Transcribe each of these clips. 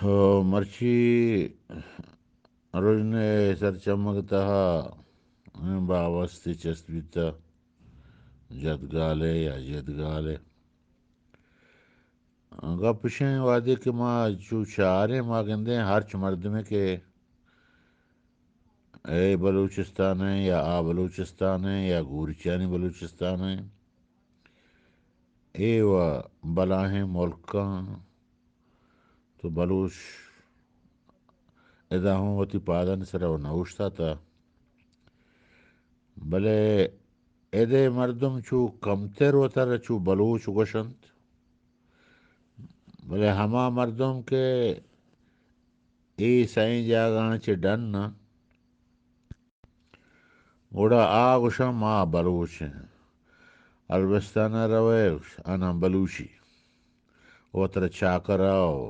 مرچی رژن ءِ سرچمگ تہا باوستے چست بیتہ جدگال ءِ یا جدگال ءِ۔ گپ اش ایں، وہدے کہ ما چو چاریں، ما گندیں ہرچ مردمے کہ اے بلوچستان ءِ یا آ بلوچستان ءِ یا گورچانی بلوچستان ءِ، اے و بلاہیں ملکاں تو بلوچ ادا ہوں وتی پادانی سرا و نہ اوشتاتہ۔ بلے ادے مردم چو کمتر وترا چو بلوچ گوشنت، بلے ہما مردم کہ اے سئیں جاگہاں چہ ڈن اَں، گڑا آ گوشاں ما بلوچ ایں۔ البستان ءَ روئے، آناں بلوچی۔ وترا چاکر ءَ و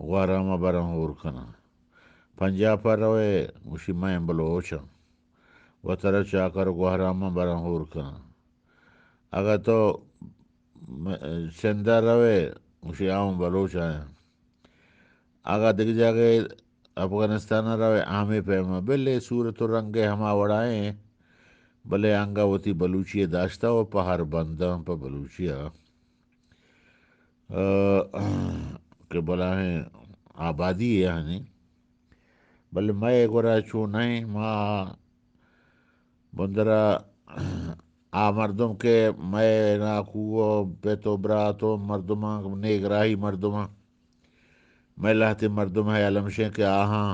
گوہرام ءَ براں ہور کناں۔ پنجاب ءَ روئے، گوشی مئے بلوچ اَں۔ وترا چاکر و گوہرام ءَ براں ہور کناں۔ اگاں تو م-، سندھ ءَ روئے، گوشی آ ہوں بلوچ آیاں۔ اگاں دگہ جاگہے افغانستان ءَ روئے، ہمے پیم ءَ۔ بلے صورت و رنگ ءَ ہما وڑا ایں، بلے انگہ وتی بلوچی ءَ داشتہ و پہر بنداں پہ بلوچی ءَ، آ، کہ بلاہیں آبادی یے آنی۔ بلے مئے گورا چو نہ ایں، ما بندرا آ مردم کہ مئے ناکو و پت و برات و مردماں، نیگراہی مردماں، مئے لہتے مردم ءِ حیال ہمیش ایں کہ آہاں،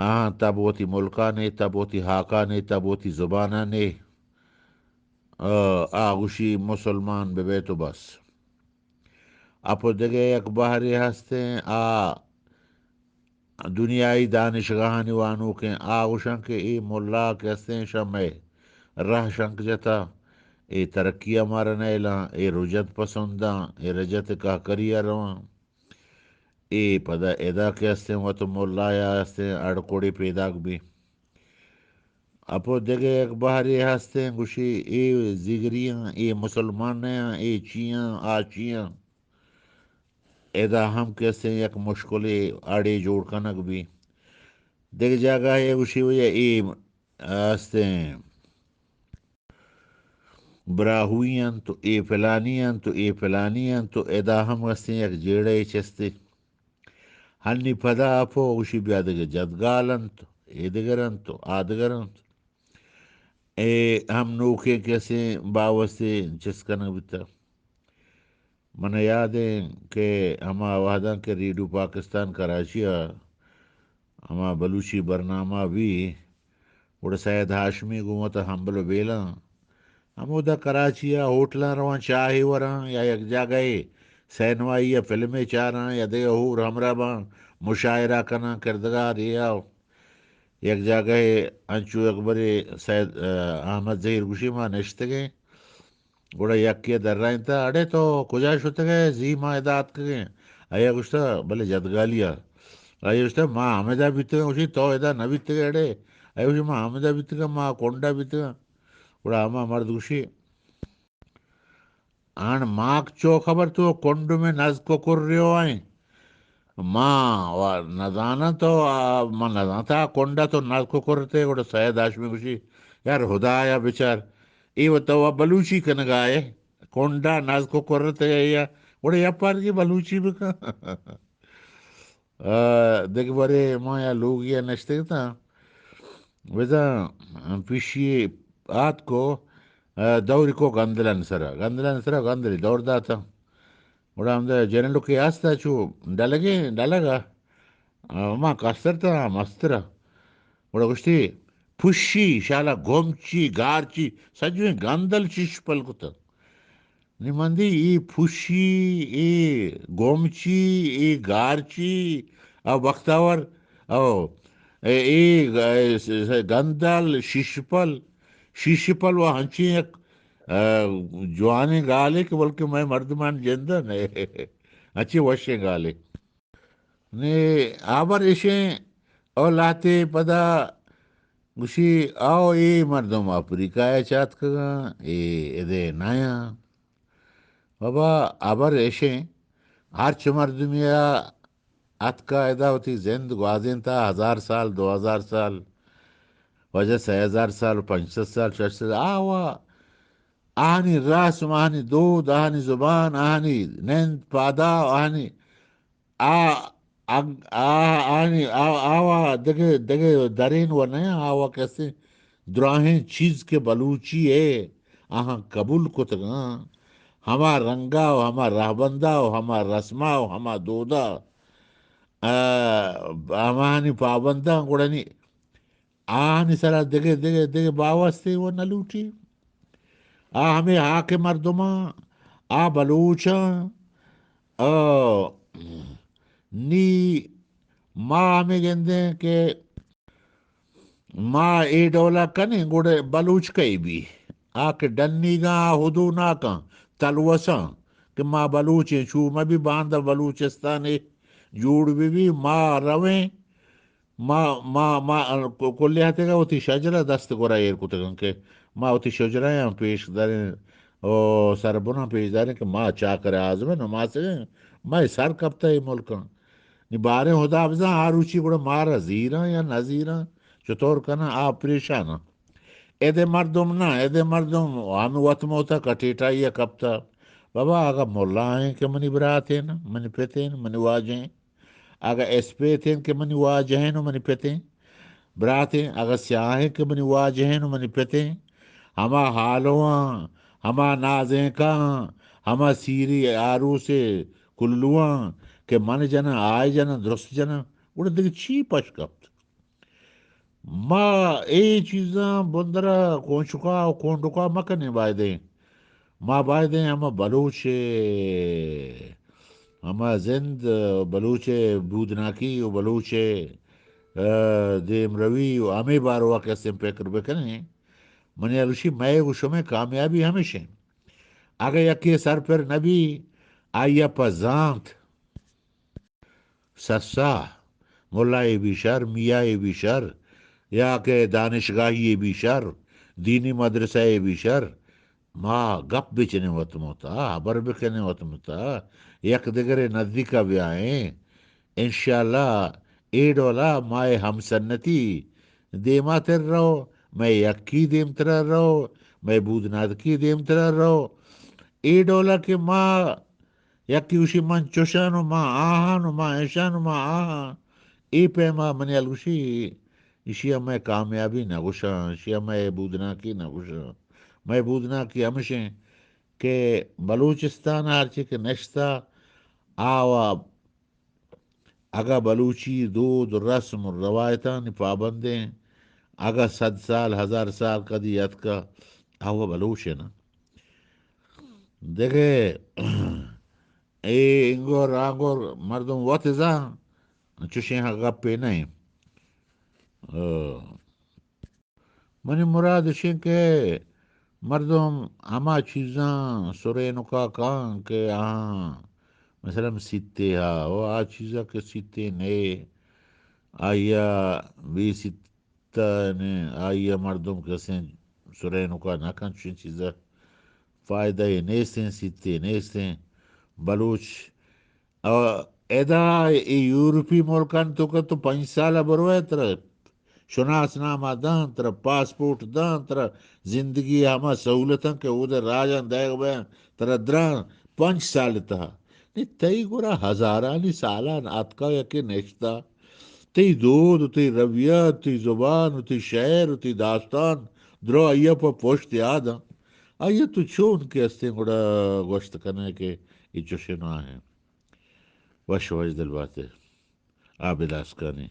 آہاں تب وتی ملکاں نے، تب وتی ہاکاں نے، تب وتی زباناں نے، آ، آ گوشی مسلمان ببیت و بس۔ اپو دگہ یک بہرے ہستیں، آ دنیائی دانشگاہانی وانوکیں، آ گوشاں کہ اے ملا کہ ہستیں، شہ مئے رہ شنک جتا، اے ترقی ءَ مارا نیلاں، اے رجت پسنداں، اے رجت کہکری ءَ رواں۔ اے پدا ادا کہ ہستیں، وت ملا یا ہستیں، اڑ کوڑے پیداک بی۔ اپو دگہ یک بہرے ہستیں، گوشی اے زیگریاں، اے مسلمانیاں، اے چیاں، آ چیاں۔ ادا ہم کہ ہستیں یک مشکلے اڑے جوڑ کنگ بی۔ دگہ جاگہ ءَ گوشی وجہ اے ہستیں براہوئی انت و اے فلانی انت و اے فلانی انت و ادا ہم ہستیں یک جیڑہ ءِ چستے۔ ہنی پدا اپو گوشی بیا دگہ جدگال انت، اے دگر انت و آ دگر انت۔ اے ہم نوکیں کسیں باوستے چست کنگ بیتہ۔ من یاد ایں کہ ہما وہداں کہ ریڈیو پاکستان کراچی ءَ ہما بلوچی برنامہ بی، گڑا سید ہاشمی گوں وت ہمبل و بیلاں ہمودا کراچی ءَ ہوٹلاں رواں، چاہے وراں یا یک جاگہے سینمائی ءَ فلمے چاراں یا دگہ ہور ہمراہ باں، مشاعرہ کناں، کردگارے ءَ یک جاگہے انچو یک برے سید، آ، احمد ظہیر گوشی ما نشتگیں۔ گڑا یکے ءَ درائینتہ، اڑے تو کجا شتگ ئے؟ زی ما ادا اتکگیں۔ آئی ءَ گوشتہ، بلے جدگالی ءَ۔ آئی ءَ گوشتہ، ما ہمدا بیتگاں۔ گوشی، تو ادا نہ بیتگ ئے اڑے؟ آئی ءَ گوشی، ما ہمدا بیتگاں، ما کنڈا بیتگاں۔ گڑا ہما مرد گوشی، آن ماک چو خبر تو کنڈ میں نز ککر ریو آئیں۔ ما و نزاناں تو، آ، ما نزانتا کنڈا تو نز ککر تے، گڑا سید ہاشمی گوشی، یار ہدایا بچار، اے و تو و بلوچی کنگا ئے، کنڈا نز ککر تے یا، گڑا یا پار کی بلوچی بکن۔ آ، دگہ برے ما یا لوگی ءَ نشتگ اتاں، بزاں پشی آتکو، آ، دوری کو گندلانی سرا، گندلانی سرا گندلی دور داتاں۔ گڑا ہمدا جنلوکے ہستا چو ڈلگیں، ڈلگا، آ، ما کستر تا مسترا۔ گڑا گوشتی، پشی، شالا گمچی، گارچی، سجویں گندل چش پل کتگ۔ نی من دی اے پشی، اے گومچی، اے گارچی، او بختاور، او اے، اے گ-، اے س-، س-، گندل، شیشپل، شیشپل و ہنچیں یک، آ، جوانیں گالے کہ بلکہ مئے مردمان جند نہ، ہنچیں وشیں گالے۔ نی ہبر اشیں، او لہتے پدا گوشی، آؤ اے مردم افریقہ ءَ چہ اتکگاں، اے ادے نیاں۔ بابا، ہبر اشیں، ہرچ مردمی ءَ اتکا ادا وتی زند گوازینتا، ہزار سال، دو ہزار سال، واجہ سئے ہزار سال، پنچ سد سال، شش سد، آ وا آہانی رسم، آہانی دود، آہانی زبان، آہانی نند پادا، آہانی آ، آ، آ، آ، آ، آ، آ، دگہ، دگہ درین و نہ، آ، و کسے دراہیں چیز کہ بلوچی ہے، آہاں قبول کتگاں، ہما رنگا و ہما رہبندا و ہما رسما و ہما دودا، آ، ہمانی پابنداں گڑنی آہانی سرا دگہ، دگہ، دگہ باوستے و نہ لوٹی۔ آ ہمے ہاک مردماں، آ بلوچاں، آ، نی ما ہمے گندیں کہ ما اے ڈولا کنیں، گڑے بلوچ کئی بی؟ آ کہ ڈنیگاں، آ ہدو ناکاں، تلوساں کہ ما بلوچیں، چو مہ بی باندا بلوچستانے جوڑ بہ بی، ما رویں، ما، ما، ما کلیاتیگا وتی شجرہ دست گورا ایر کتگاں کہ ما وتی شجرہ پیش داریں، او سربناں پیش داریں کہ ما چاکر اعظم نماسگیں، ما سر کپتا اے ملکاں۔ نی باریں ہدا بزاں آ روچی گڑا مارا زیراں یا نہ زیراں، چطور کناں، آ پریشاناں۔ ادے مردم نہ، ادے مردم ہمے وت موتا کٹیٹائی ءَ کپتا۔ بابا، اگا ملا ایں کہ منی براتیں، منی پتیں، منی واجہیں، اگا اسپیتیں کہ منی واجہیں و منی پتیں، براتیں، اگا سیاہیں کہ منی واجہیں و منی پتیں، ہما ہالواں، ہما نازینکاں، ہما سیری آروسے کلواں کہ من جناں، آئی جناں، درست جناں، گڑا دگہ چی پش کپت؟ ما اے چیزاں بندرا کونچکا و کونڈکا مکنیں بایدیں۔ ما بایدیں ہما بلوچ، ہما زند، بلوچ بودناکی و بلوچ، آ، دیمروی و ہمے باروا کہ استیں پکر بکنیں۔ منی الوشی مئے و شمئے کامیابی ہمیشیں۔ اگہ یکے سرپر نبی، آئی ءَ پہ زانت سسا، ملائے بی شر، میائے بی شر، یا کہ دانشگاہی بی شر، دینی مدرسہ بی شر، ما گپ بچنیں وت متا، ہبر بکنیں وت متا، یک دگرے نزدیکا بیائیں۔ انشاءاللہ اے ڈولا مائے ہمسنتی دیماتر رو، مئے یکی دیمترا رو، مئے بودناتکی دیمترا رو۔ اے ڈولا کہ ما یکے گوشی، من چوشان و ما آہان و ما ایشان و ما آہان۔ اے پیما منی الگوشی، ایشی ءَ مئے کامیابی نہ گوشاں، ایشی ءَ مئے بودناکی نہ گوشاں۔ مئے بودناکی ہمشیں کہ بلوچستان ءَ ہرچی کہ نشتہ، آ و اگاں بلوچی دود، رسم و روایتانی پابندیں، اگاں صد سال، ہزار سال کدی اتکا، آوا بلوچ نہ۔ دگہ اے انگور آنگور مردم وت زان، چوشیں گپے نہ۔ منی مراد اش انت کہ مردم ہما چیزاں سرینکا کن کہ آہاں مثلاً سیتے ہا، و آ چیزا کہ سیتے نے، آئی ءَ بے سیتا نے، آئی ءَ مردم کسیں سرینکا نہ کن، چین چیزا فائدہ نیستیں، سیتے نیستیں۔ بلوچ او ادا اے یورپی ملکان تو کہ تو پنچ سال بروئے، ترا شناس نامہ دان، ترا پاسپورٹ دان، ترا زندگی ہما سہولتاں کہ اود راجاں دائگ بیان، ترا دران پنچ سال تہا۔ نی تئی گورا ہزارانی سالان آتکا یکے نشتا۔ تئی دود و تئی رویت، تئی زبان و تئی شعر و تئی داستان درو آئیا پہ پشت یاداں۔ آئیا تو چون کہ استیں گڑا گوشت کنے کہ اے چوشے نہ ہیں۔ وش وش دل باتے۔ عابد آسکانی۔